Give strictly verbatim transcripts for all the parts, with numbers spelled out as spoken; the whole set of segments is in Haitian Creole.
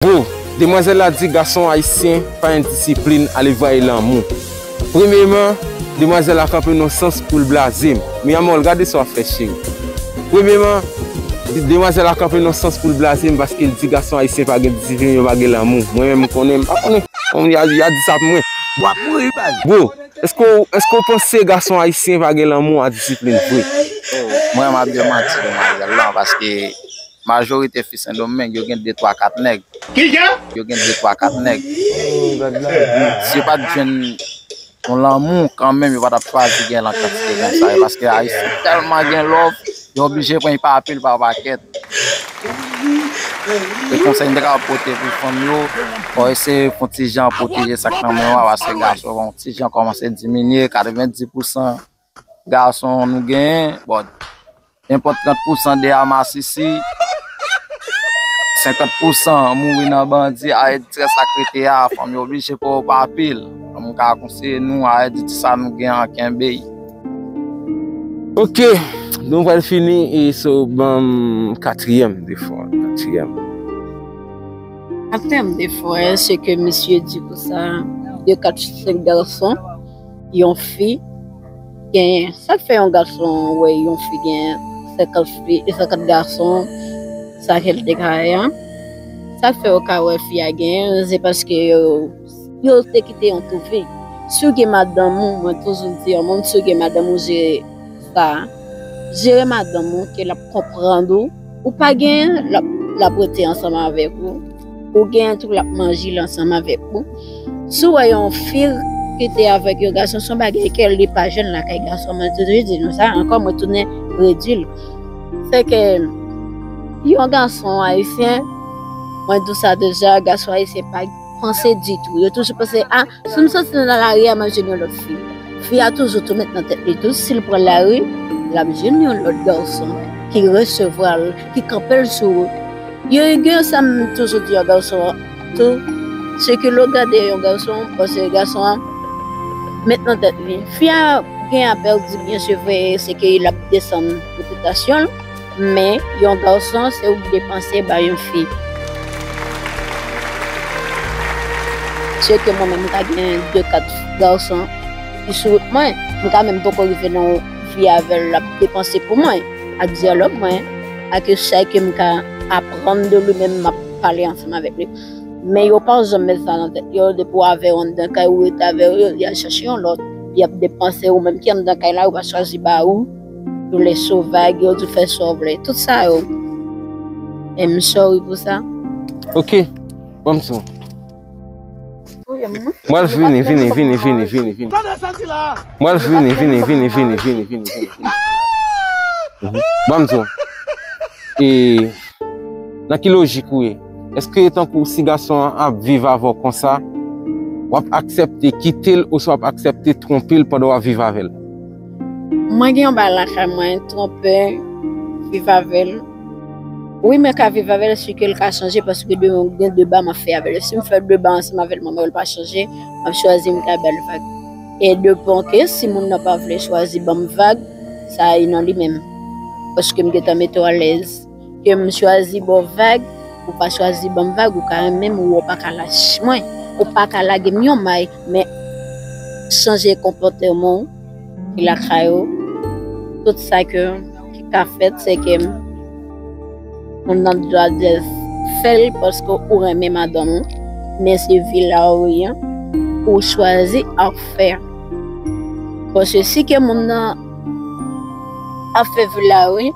Bon, demwazèl la di gason ayisyen pa gen disiplin, ale vwaye lanmou. Premyeman, demwazèl la kanpe nan sans pou l blaze m. Miyamòl, gade sa w ap fè, cheri. Premyeman, de- demwazèl la kanpe nan sans pou l blaze m paske l di gason ayisyen pa gen disiplin, yo pa gen lanmou. Mwen menm, m konnen, m pa konnen. Bon, y a, y a di sa pou mwen. W ap mouri, baz. Bro, èske w, èske w panse gason ayisyen pa gen lanmou a disiplin vre? Mwen, m ap demanti demwazèl lan, paske majorite fi Sendomeng, yo gen de, twa, kat nèg. Yo gen de, twa, kat nèg. Si yo pa t jwenn yon lanmou, kanmenm, yo pa t ap chwazi gen lan kantite konsa yo, paske Ayisyen tèlman gen love, yo oblije pran pa pil, pa pakèt. E konsèy m te ka pote pou fanm yo, fò eseye fè yon ti jan pwoteje sa k nan men w a, paske gason, yon ti jan kòmanse diminye, katrevenndis pousan gason nou genyen, bon, nenpòt trant pousan de a masisi, senkant pousan mouri nan bandi, a estrès ak rete a, fanm yo oblije pran pa pil. Fanm ka konseye nou, a di ti sa nou gen an kenbe. Ok, nou pral fini e so ban m katriyèm defo a, katriyèm. Katriyèm defo a, se ke misye di konsa, de kat senk gason, yon fi, genyen. Sa k fè yon gason wè yon fi gen senkant fi, senkant gason, sa ke l te ka wè a? Sa k fè yo ka wè fi a genyen, se paske yo, yo te kite yon tou fi. Si w gen madanm ou, mwen toujou di yon moun, si w gen madanm ou, jere sa. Jere madanm ou, ke l ap konprann ou. Ou pa gen, l ap, l ap rete ansanm avèk ou. Ou gen tou, l ap manje l ansanm avèk ou. Si w wè yon fi ki te avèk yon gason, se yon bagay ke li pa jwenn lakay gason. Mwen toujou di nou sa, ankò mwen tounen redi l. Se ke yon gason ayisyen, mwen di w sa deja, gason ayisyen pa panse ditou. Yo toujou panse, a, si m soti nan lari a, m ap jwenn yon lòt fi. Fi a toujou tou met nan tèt li tou, si l pran lari, l ap jwenn yon lòt gason ki resevwa l, ki kanpe l sou wout. Yo gen sa m toujou di yon gason an tou, se ke lè w gade yon gason, paske gason an met nan tèt li. Fi a gen a pèdi byen, se vre, se ke l ap desann repitasyon l, men yon gason se ou k depanse ba yon fi. Se ke mwen menm, m ka gen de, kat gason ki sou wout mwen, m ka menm poko rive nan vi avè l, l ap depanse pou mwen. Ak dyalòg mwen, ak sa ke m ka aprann de li menm, m ap pale ansanm avèk li. Men yo pa janm met sa nan tèt yo, depi w avè yo anndan kay, ou rete avè yo, y al chache yon lòt. Y ap depanse, ou menm ki anndan kay la, yo pa chwazi ba ou. Yo lèse w vag, yo di w fè sa w vle. Tout sa yo. E m sorry pou sa. Ok. Ban m di w. Mwen vini, vini, vini, vini, vini, vini. Mwen vini, vini, vini, vini, vini, vini, vini. Mhm. Ban m di w. E nan ki lojik ou ye? Èske tankou si gason an ap viv avè w konsa, w ap aksepte kite l oswa w ap aksepte twonpe l pandan w ap viv avè l? Mwen gen yon bagay lakay mwen, twonpe, viv avè l. Wi, mwen ka viv avè l, si ke l ka chanje, paske de, gen de ba m ap fè avè l. Si m fè de ba ansanm avè l, mwen wè l pa chanje, m ap chwazi m ka ba l vag. E depan ke si moun nan pa vle chwazi ban m vag, sa e nan li menm. Paske m gentan mete w alèz. Ke m chwazi ba w vag, ou pa chwazi ban m vag, ou ka renmen m, ou pa ka lach mwen. Ou pa ka lage m yon may, men chanje konpòteman w ki lakay ou. Tout sa ke, ki ka fèt, se ke moun nan dwa jis fè l paske ou renmen madanm ou, men se vi la ou ye, ou chwazi ap fè. Paske si ke moun nan ap fè vi la ou,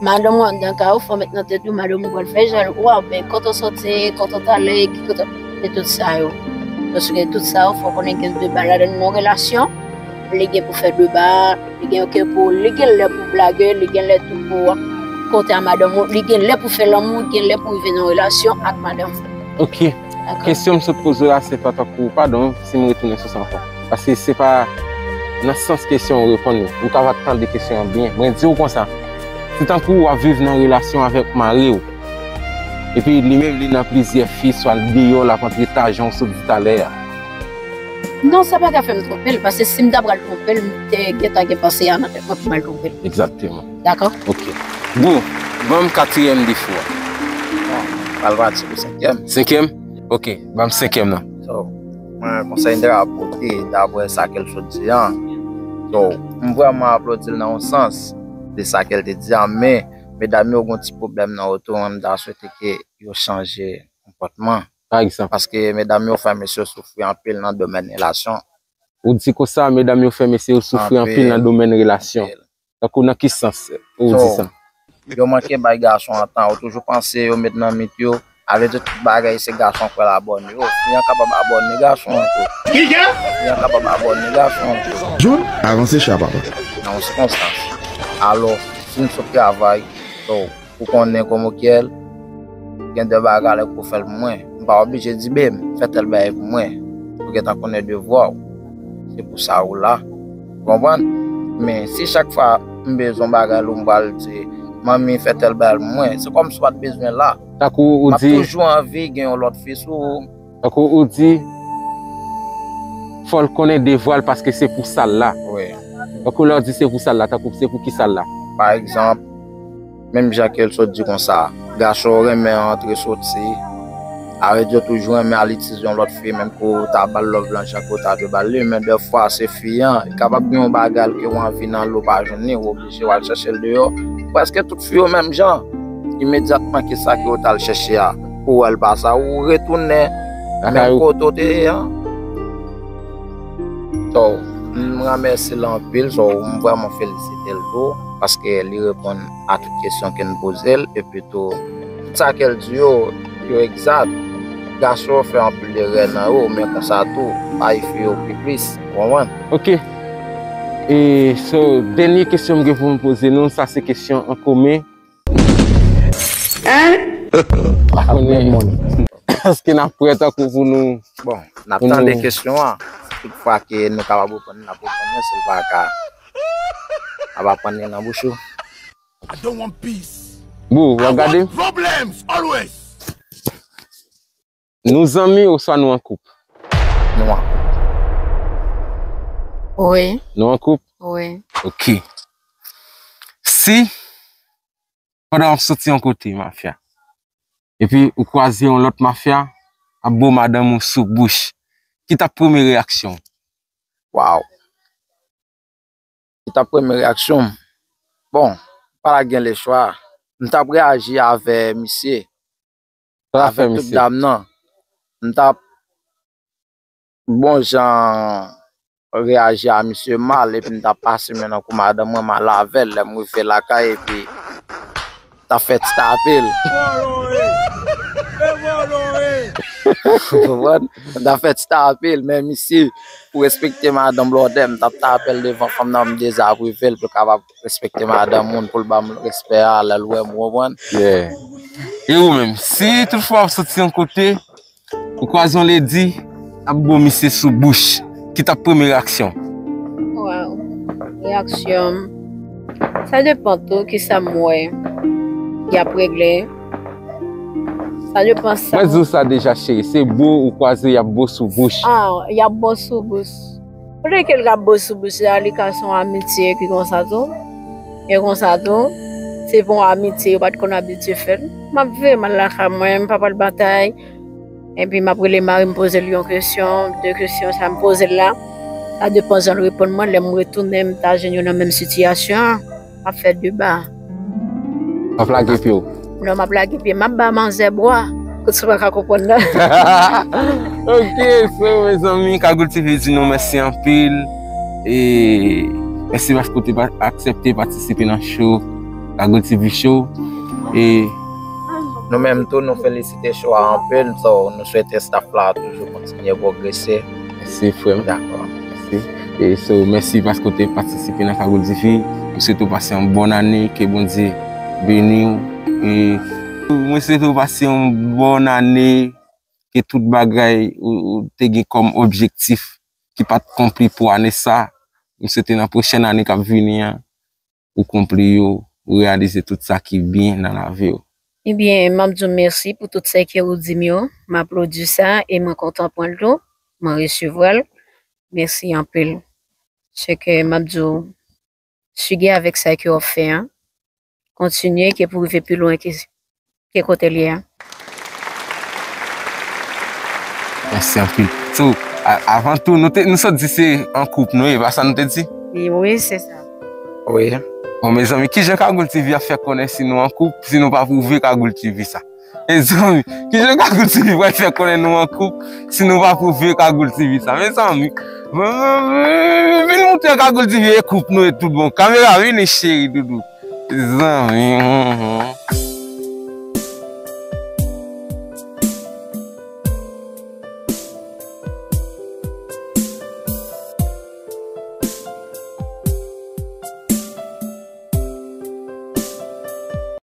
madanm ou anndan kay ou, fò w met nan tèt ou, madanm ou pral fè jal ou, a, ben, kote w soti, kote w t ale, ki kote, e tout sa yo. Paske tout sa yo, fò w konnen gen de ba ladan yon relasyon, li gen pou fè de ba, li gen ke pou, li gen lè pou blage, li gen lè tou pou kote a madanm ou, li gen lè pou fè lanmou, gen lè pou rive nan relasyon ak madanm ou. Ok. Dakò. Kesyon m sot poze w la, se pa tankou, padon, si m retounen sou sa ankò. Paske se pa nan sans kesyon ou reponn li. Ou ka pa t tande kesyon an byen. Mwen di w konsa, se tankou w ap viv nan relasyon avèk mari w. Epi li menm li nan plizyè fi, swa l deyò, l ap antre ta jan w sot di talè a. Non, sa pa ka fè m twonpe l, paske si m ta pral twonpe l, m te gentan gen panse a nan tèt mwen pou m al twonpe l. Egzakteman. Dakò? Ok. Bon, ban m katriyèm defo a. Bon. Pral pati pou senkyèm. Senkyèm? Ok, ban m senkyèm nan. So, mwen konsèy m ta pote, daprè sa ke l sot di an. So, m vrèman aplodi l nan yon sans de sa ke l te di an, men medam yo gen yon ti pwoblèm nan woto, mwen m ta swete ke yo chanje konpòtman. Pa egzanp? Paske medam yo fè mesye yo soufri anpil nan domèn relasyon. Ou di konsa, medam yo fè mesye yo soufri anpil nan domèn relasyon. Anpil. Tankou nan ki sans ou di sa? Yo manke bay gason an tan, yo toujou panse yo met nan mit yo, avè di tout bagay se gason k pral abòne yo. Fi an kapab abòne gason an tou. Fi an kapab abòne gason an tou. John, avanse cha papa. Nan yon sikonstans. Alò, si m sot travay, so, ou konnen kòman w ye, gen de bagay lè pou fè l pou mwen. M pa oblije di, "Babe, fè tèl bagay pou mwen." Ou gentan konnen devwa w. Se pou sa ou la. Ou konprann? Men si chak fwa m bezwen bagay ou m pral di, "Manmi, fè tèl bagay pou mwen," se kòmsi w pa t bezwen la. Tankou ou di. M ap toujou anvi gen yon lòt fi sou ou. Tankou ou di, fò l konnen devwa l paske se pou sa l la. Wi. Tankou lè w di se pou sa l la, tankou se pou ki sa l la. Pa egzanp, menm jan ke l sot di konsa, gason yo renmen antre soti, avè di yo toujou renmen al itilize yon lòt fi, menm ke w ta ba l love lan jan ke w ta dwe ba l li, men dèfwa se fi an, li kapab gen yon bagay ke w anvi nan li w pa jwenn li, w oblije w al chèche l deyò. Prèske tout fi yo menm jan. Imedyatman ke sa ke w t al chèche a, ou wè l pa sa, ou retounen menm kote w te ye an. So, m remèsye l anpil, so, m vrèman felisite l tou, paske li reponn a tout kesyon ke n poze l, epi tou, tout sa ke l di yo, yo egzak. Gason yo fè anpil erè nan yo, men konsa tou, bay fi yo pi plis, ou konprann? Ok. E, so, dènye kesyon m gen pou m poze nou, sa se kesyon an komen. Hein? Pa konnen. Èske n ap prè tankou pou nou. Bon, n ap tande kesyon an. Tout fwa ke nou kapab reponn, n ap reponn, men si l pa ka, n ap aprann li nan bouch ou. I don't want peace. Bon, w ap gade. I want problems always. Nou zanmi oswa nou an koup? Nou an koup. Wi. Nou an koup? Wi. Ok. Si, pandan w ap soti yon kote, mafya, epi ou kwaze yon lòt mafya ap bo madanm ou sou bouch, ki t ap premye reyaksyon w? Waw. Ki t ap premye reyaksyon m? Bon, m pa t gen lechwa. M t ap reyaji avè misye. Sa w ap fè misye? Avè tout dam nan. M t ap bon jan reyaji a misye mal, epi m t ap pase men nan kou madanm mwen, m al avè l, lè m rive lakay, epi t ap fè ti tape l. Ou konprann? M t ap fè ti tape l, men misye, pou respekte madanm blòdè, m t ap tape l devan fanm nan, m dezaprive l pou l kapab respekte madanm moun, pou l ban m respè a, lè l wè m, ou konprann? Yeah. E ou menm, si toutfwa w soti yon kote, ou kwaze yon lady, ap bo misye sou bouch, ki t ap premye reyaksyon? Waw. Reyaksyon m. Sa depann tou kisa m wè y ap regle. Sa depann sa. Mwen di w sa deja, cheri. Se bo ou kwaze y ap bo sou bouch. Ah, y ap bo sou bouch. Olye ke l ap bo sou bouch la, li ka se yon amitye ki konsa tou. E konsa tou, se pa yon amitye, yo pa t konn abitye fè l. M ap viv mal lakay mwen, m pa pral batay. Epi m ap rele mari m, poze l yon kesyon, de kesyon sa m poze l la. Sa depann jan l reponn mwen, lè m retounen, m ta jwenn yo nan menm sitiyasyon an, m ap fè deba. W ap lage pye w? Non, m ap lage pye m, m ap ba manzè bwa. Kot sou pa ka konprann nan. Ok, so, mezanmi, Cagoule T V di nou mèsi anpil. E mèsi paske w te pa-, aksepte patisipe nan show, Cagoule T V Show. E nou menm tou, nou felisite show a anpil. So, nou swete staff la toujou kontinye pwogrese. Mèsi, frè m. Dakò. Mèsi. E so, mèsi paske w te patisipe nan Cagoule T V. M swete w pase yon bòn ane, ke Bondye beni w. E mwen swete w pase yon bòn ane, ke tout bagay ou, ou te gen kòm objektif ki pa t konpli pou ane sa, m swete nan pwochèn ane k ap vini an, ou konpli yo, ou reyalize tout sa ki byen nan lavi w. Ebyen, m ap di w mèsi pou tout sa ke ou di m yo. M aplodi sa e mwen kontan pran l tou. Mwen resevwa l. Mèsi anpil. Se ke m ap di w, sige avèk sa ke w ap fè an. Kontinye ke pou rive pi lwen ke, ke kote l ye a. Mèsi anpil. So, a- avan tou, nou te nou sot di se an koup nou ye, pa sa nou te di? E wi, se sa. Wi. Bon, mezanmi, kijan Kagoul T V ap fè konnen si nou an koup, si nou pa pwouve Kagoul T V sa? Mezanmi, kijan Kagoul T V pral fè konnen nou an koup, si nou pa pwouve Kagoul T V sa? Mezanmi, vin montre Kagoul T V e koup nou e tout bon. Kamera, vini cheri doudou. Mezanmi, hum, hum.